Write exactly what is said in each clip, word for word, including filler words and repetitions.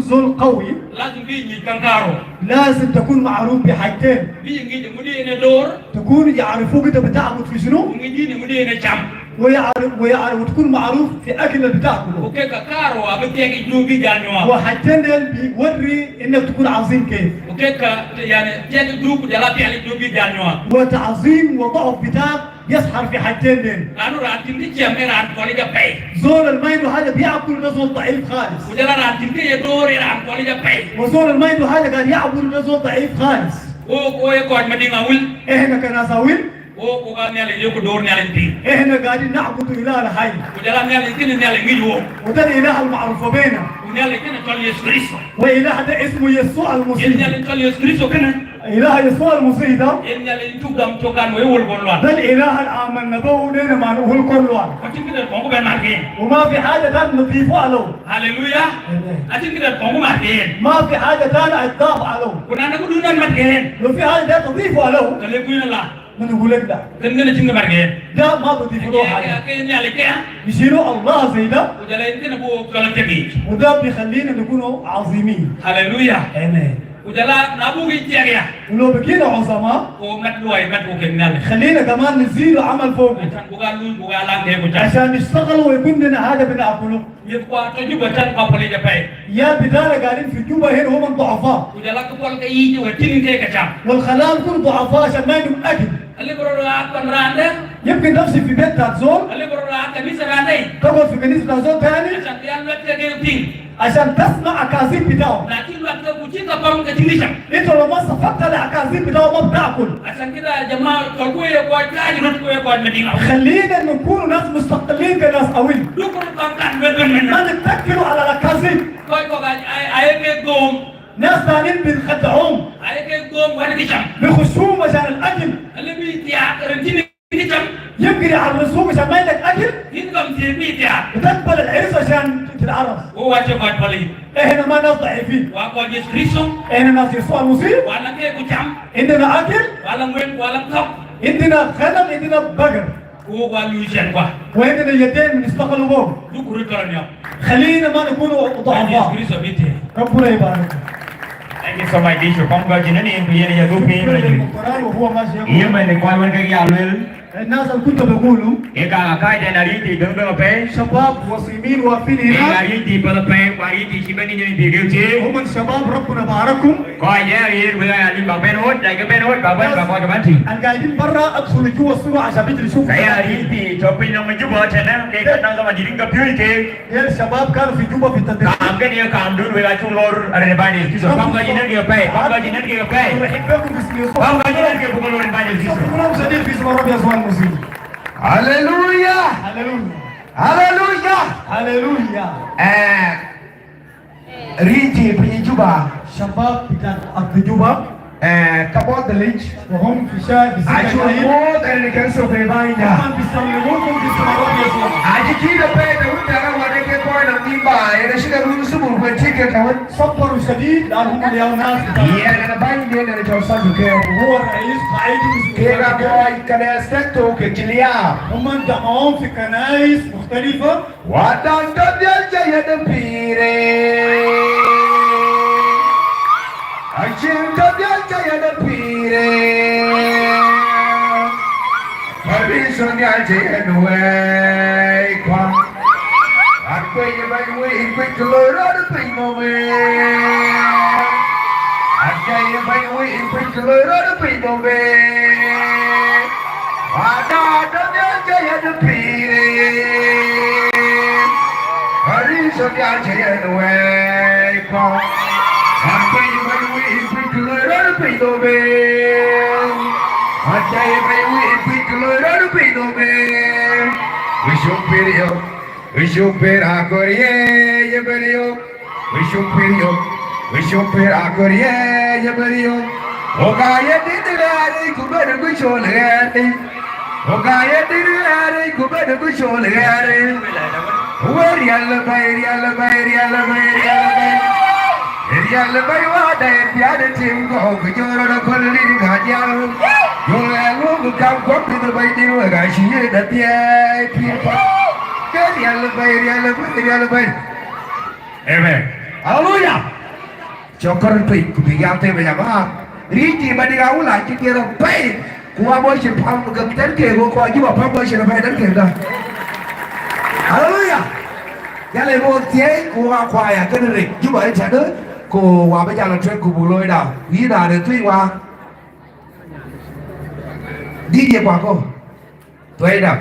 زول قوي، لازم بيجي كان كارو. لازم تكون معروف بحاجتين. بيجي مدينة دور. تكون يعرفوك انت بتعبد في شنو؟ ومدينة، مدينة شام. ويعرف، ويعرف، وتكون معروف في اكل اللي بتاكله. وكيكا كارو، ابي تيجي جنوبي جانوا. وحاجتين ديل بيوري انك تكون عظيم كيف. وكيكا، يعني، تيجي جنوب، جلا تيجي جنوبي جانوا. وتعظيم وضعف بتاعك يظهر في حاجتين ديل. لأنه ران تمتي جمع ران كولي جبعي. زول الما عنده حاجة بياكل ده زول ضعيف خالص. وجلا ران تمتي يدور ران كولي جبعي. وزول الما عنده حاجة قاعد يعبد ده زول ضعيف خالص. هو، هو يقعد مدينة أول. احنا كناس أول. هو، هو قال نيال يجوك دور نيال انتي. احنا قاعدين نعبد إله الحي. وجلا نيال انتي نيال انجيل هو. وده الإله المعروف بينا. ونيال انتي نتول يسوع كريستو. وإله ده اسمه يسوع المسيح. نيال انتي نتول يسوع كريستو كنا. إله يسوع المسيح ده. Ene nyal en tuk dam tokan we wol kon lwan. ده الإله اللي آمنا به ونحن ما نقول كل لوان. Atin kida kongu ben margen. وما في حاجة تانية نضيفها له. Haleluya. آمين. Atin kida kongu margen. ما في حاجة تانية أضافها له. Kuna na kudu nan margen. لو في حاجة تانية تضيفها له. Kale kuina la. من يقول لك ده؟ Kan ngana chinga margen. ده ما بضيف له حاجة. Ke nyal ke. بيشيلوا الله زي ده. Ujala inti na bu kala tegi. وده بيخلينا نكونوا عظيمين. Haleluya. آمين. Ujala na bu ki tiagia. ولو بقينا عظماء، Ko mat luai mat ko ke nyal. خلينا كمان نزيد عمل فوق. Atin buga lun buga lang ke buga. عشان نشتغل ويكون لنا حاجة بناكله. Yet kwa to Juba tan kwa poli Japai. يا بتاعنا قاعدين في جوبا هنا هم ضعفاء. Ujala ka pol ka iji wa tin ke ka cham. والخلاهم يكونوا ضعفاء عشان ما عندهم أكل. Alibro ra kan rande. يمكن نفسي في بيت بتاع زول. Alibro ra kan nisa rande. تقعد في كنيسة بتاع زول تاني. Atin dia luat ke ke ping. عشان تسمع أكاذيب بتاعه. Lakin luat ke kucing ka pam ke tingisham. انت لو ما صفقت لأكاذيب بتاعه ما بتاكل. Atin kida jama ko ko ye ko ka ni ko ye ko madinga. خلينا نكون ناس مستقلين كناس أويل. Dukun kan kan ben ben ben. ما نتكلوا على الأكاذيب. Ko ko ay ay ke gom. ناس تانيين بنخدعهم. Ay ke gom wa ni cham. بيخشوهم عشان الأكل. Alibi tia rentini. يمكن يعرسوك عشان ما عندك أكل. Income ti bi tia. وتقبل العرس عشان تتعرس. Wa che ko poli. احنا ما ناس ضعيفين. Wa ko Yesu Kristo. احنا ناس يسوع المسيح. Wa lang ke kucham. عندنا أكل. Wa lang wen, wa lang kap. عندنا غنم، عندنا بقر. Ko wa lusian kwa. وعندنا يدين بنشتغلوا بهم. Dukuri karan ya. خلينا ما نكون ضعفاء. Yesu Kristo bite. ربنا يبارك. Thank you so much, Bishop. Pamka jinani en kuyene ya dupi. القرآن وهو ماشي يقول. Iye mene kwa wan kagi alwel. الناس اللي كنت بقوله. Eka kai den ariti dengbe pe. شباب وسيمين واقفين هنا. Eka ariti pala pe, ariti chibani nyani digel che. هم الشباب ربنا باركهم. Ko ya ye, wela ya limba ben hot, dai ke ben hot, ba ben, ba ko banti. القاعدين برا ادخلوا جوا بسرعة عشان بيجي يشوفوا. Kaya ariti, chopin no mejuba chena, ke kan na ma diring ka pyui ke. يا الشباب كانوا في جوبا في التدريب. Kam ke ni kam dun wela chung lor are ne bani kiso. Kam ka jinen ke pe, kam ka jinen ke pe. نحبكم باسم يسوع. Kam ka jinen ke bukan lor bani kiso. شكرا شديد في اسم الرب يسوع المسيح. هللويا. هللويا. هللويا. هللويا. Eh, riti piny Juba. شباب بتاع أرض جوبا. Eh, ka bor dalik. وهم في شا-، في سكة. Aji wot ene ni kanisa pe bainda. هم بيسلموكم باسم الرب يسوع. Aji kida pe da wut da wade ke koi na mimba, ene shida rusu bu kwe ticket da wut. صبروا شديد لأن هم اليوم ناس. Iye na bainda ene ni kanisa ke. هو الرئيس قائد. Ke ka koi kanisa to ke kilia. هم جمعهم في كنائس مختلفة. Wadan ka bial jaya da pire. Achin ka bial jaya da pire. Pariso ni aje en wei kwa. Akwe ye bai wei in kwek loro da ping mo me. Akwe ye bai wei in kwek loro da ping mo me. Ada ada ni aje en pire. Pariso ni aje en wei kwa. Akwe ye bai wei in kwek loro da ping mo me. Achaye bai wi ipi kulo ro ru pi no me. Wisho perio. Wisho pera korie ye perio. Wisho perio. Wisho pera korie ye perio. Oga ye didilari kubere kuchol gani. Oga ye didilari kubere kuchol gani. Werial bai, rial bai, rial bai, rial bai. Erial bai wa da e piade tim ko ku joro da kol ri ga dial. Yo le lu ku kam ko pi da bai di wa ga shi ye da pie pi pa. Ke rial bai, rial bai, rial bai. Amen. Haleluya. Cokor pei, ku bi yal te ba ya ba. Ri di ba di ga ula, ki di ro pei. Ku wa bo shi pam ga ter ke, ku wa ji ba pam bo shi na pei ter ke da. Haleluya. Ya le bo tie, ku wa kwaya, ke ne ri, ji ba ri cha de. Ku wa ba ja la tre ku bu lo da. Wi da re tui wa. Di je kwa ko. Tuai da.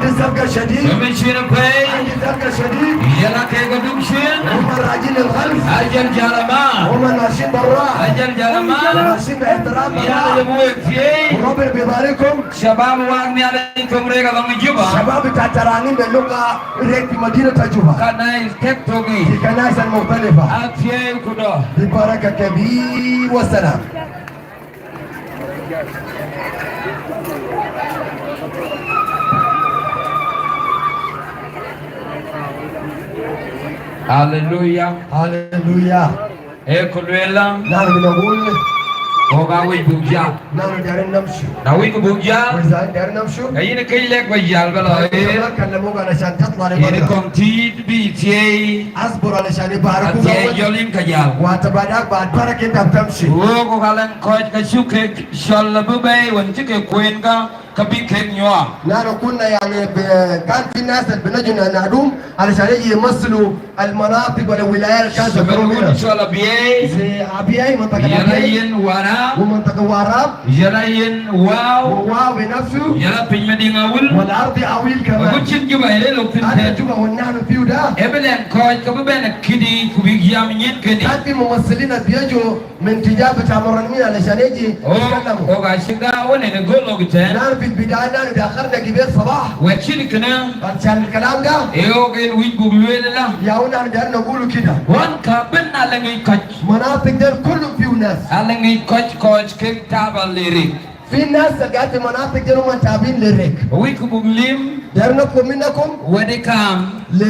عندي سبقة شديد. Dumi cin pei. عندي سبقة شديد. Yala kei ka duk cin. هم راجعين للخلف. A jal jal a ma. هم ماشيين بالراحة. A jal jal a ma. ماشيين باحترام. Yala buek tiei. وربنا بيبارككم. Shabab wang ni ala kum rega bang Juba. شباب بتاع ترانيم بيلقوا ريك في مدينة جوبا. Kanais tek togi. في كنائس مختلفة. A tiei kudo. ببركة كبير والسلام. Haleluya. Haleluya. E ku lwela. Nahnu binagul. O ga wich buk jal. Nahnu darin namshu. Na wich buk jal. Wazan darin namshu. Ka yin kei lek ba jal bala. Kalamu ga na shan tatla ne. Yin bala. Kong tit bi tiei. Asbur alashan yubarik. Atiei yolin ka jal. Wa tabada ba barak inta btamshi. O ko kalan koj ka shuke shol la bubai wan chike kwen ka. Ka bi kek nyuak. نحن كنا يعني ب-، كان في ناس بنجوا نادوهم علشان يجي يمثلوا المناطق والولايات اللي كانت تخرج منها. Shugaban wun shola Abyei. زي أبياي، منطقة أبياي. Yala yin Warrap. ومنطقة وراب. Yala yin Wau. وواو بنفسه. Yala piny mading Awil. والأرض أويل كمان. Ku cin Juba ere lok tin. حتى جوبا ونحن فيه ده. E bi len koj ka bi ben kidi ku bi yam nyin kidi. كان في ممثلين بيجوا من تجاه بتاع مرنمين علشان يجي يتكلموا. O ga shiga wane ne golo giten. نحن في البداية نحن تأخرنا قبل صباح. Wa cin kina. عشان الكلام ده. E o gen wich buk lwela. يا ونحن دايرين نقوله كده. Wan ka ben ala ngi koj. مناطق ديل كلهم فيه ناس. Ala ngi koj koj kek taba lirik. في ناس تلقاها في مناطق دي هم تابعين للريك. Wich ku buk lim. دايرين نطلب منكم. Wadi kam.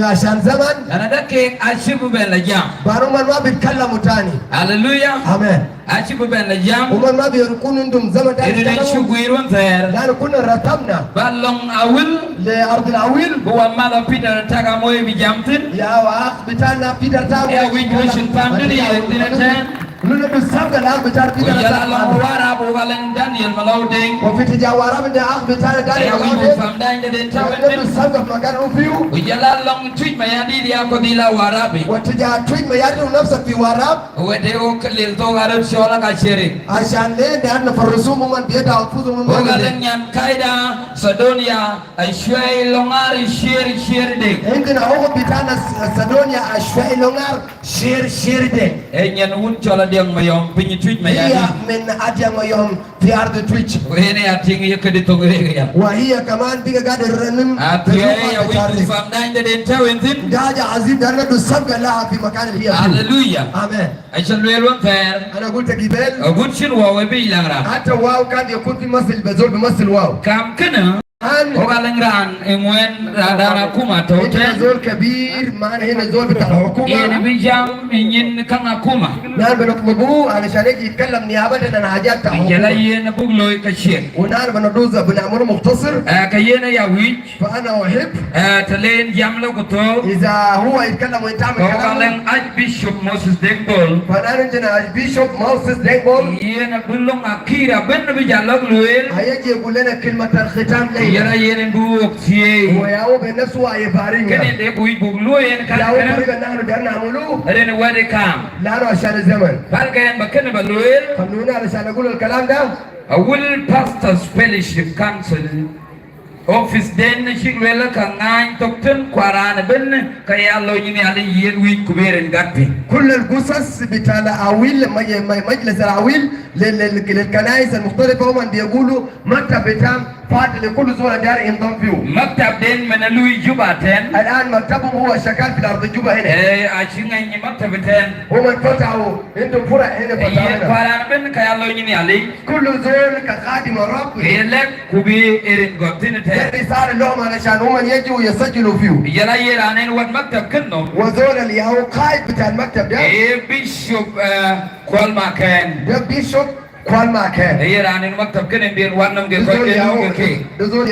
عشان زمن. Ana da kek a ci bu ben la jam. بان هم ما بيتكلموا تاني. Haleluya. آمين. A ci bu ben la jam. هم ما بيكون عندهم زمن تاني يتكلموا. Iri ne shuguir wan ter. لأن كنا رتبنا. Ba long Awil. لأرض الأويل. Bu wa mada Peter Tag a mo e bi jam tin. يا وأخ بتاعنا بيتر تاج. E wich wich in tam diri e tin ten. Nunu du sabga la bita Peter. Yala long Warrap u ga len Daniel Malau Deng. وفي تجاه وراب ده أخ بتاعنا دانيال ملاو دينج. Famdan de den tawen. Nunu du sabga في مكان هو فيه. Yala long Twic Mayardit ya ko di la Warrap. وتجاه تويج ميارديت نفسه في وراب. Wede o kalil to garut shola ka sheri. عشان ليه؟ لأن في الرسوم هم بيدعوا أنفسهم هم. U ga len Nyankaida Sedonia Ashwei Longar sher sher de. عندنا أخ بتاعنا س-، سيدونيا أشوي لونار. Sher sher de. E nyan wun shola Adiang Mayom, piny Twic Mayardit. هي من أديانج مايوم في أرض تويتش. Wene a ting ye kedi tong rega ya. وهي كمان بقى قاعدة ترنم. Atiei a wich famdan de den tawen tin. دي حاجة عزيز، دايرين ندوا الصفقة لها في مكان اللي هي فيه. Haleluya. آمين. A ci lwel wan ter. أنا قلت قبل. A gut cin Wau e bi lang ran. حتى واو كان يكون في مثل، بزول بمثل واو. Kam kina. الآن. O ga len ran e ngwen ra-, ran akuma to. أنت زول كبير، ما أنا هنا زول بتاع الحكومة. Yin bi jam nyin kang akuma. نحن بنطلبوه علشان يجي يتكلم نيابة عن حاجات بتاع الحكومة. Yala yin buk loy ka shek. ونحن بندوز، بنعمله مختصر. E, ka yin a wich. فأنا أحب. E, ta len jam lo ko to. إذا هو يتكلم وأنت تعمل كلامه. O ga len Archbishop Moses Deng Bol. فنحن عندنا Archbishop Moses Deng Bol. Yin a bi long akira ben bi jal lok lwel. هيجي يقول لنا كلمة الختام ليلة. Yala yin bu wok tiei. وياو بنفسه يباركنا. Kene de bu wich buk lwel kan. ياو باركنا نحن دايرين نعمله. Ren wadi kam. لأنه عشان الزمن. Pal ka yin ba kene ba lwel. خلونا علشان نقول الكلام ده. Awil Pastors Fellowship Council. Office den na cik lwela ka ngany tok ten kwaran ben ka ya lo nyini ale yen wich ku beren gat piny. كل القصص بتاع الأويل، مج-، مج-، مجلس الأويل لل-، لل-، للكنائس المختلفة هم بيقولوا مكتب بتاعهم فاضي لكل زول داير ينضم فيه. Maktab den men a lui Juba ten. الآن مكتبهم هو شغال في أرض جوبا هنا. E, a ci ngany maktab ten. هم فتحوا عندهم فرع هنا، فتحوا هنا. Yen kwaran ben ka ya lo nyini ale. كل زول كخادم الرب. Elek ku bi eren got tini te. ده رسالة لهم علشان هم يجوا يسجلوا فيه. Yala yen ranen wad maktab ken no. وزول اللي هو قائد بتاع المكتب ده. E Bishop, e, Kuol Maken. ده Bishop Kuol Maken. Yen ranen maktab ken en den wad nam ge ko. ده زول ياو، ke. ده زول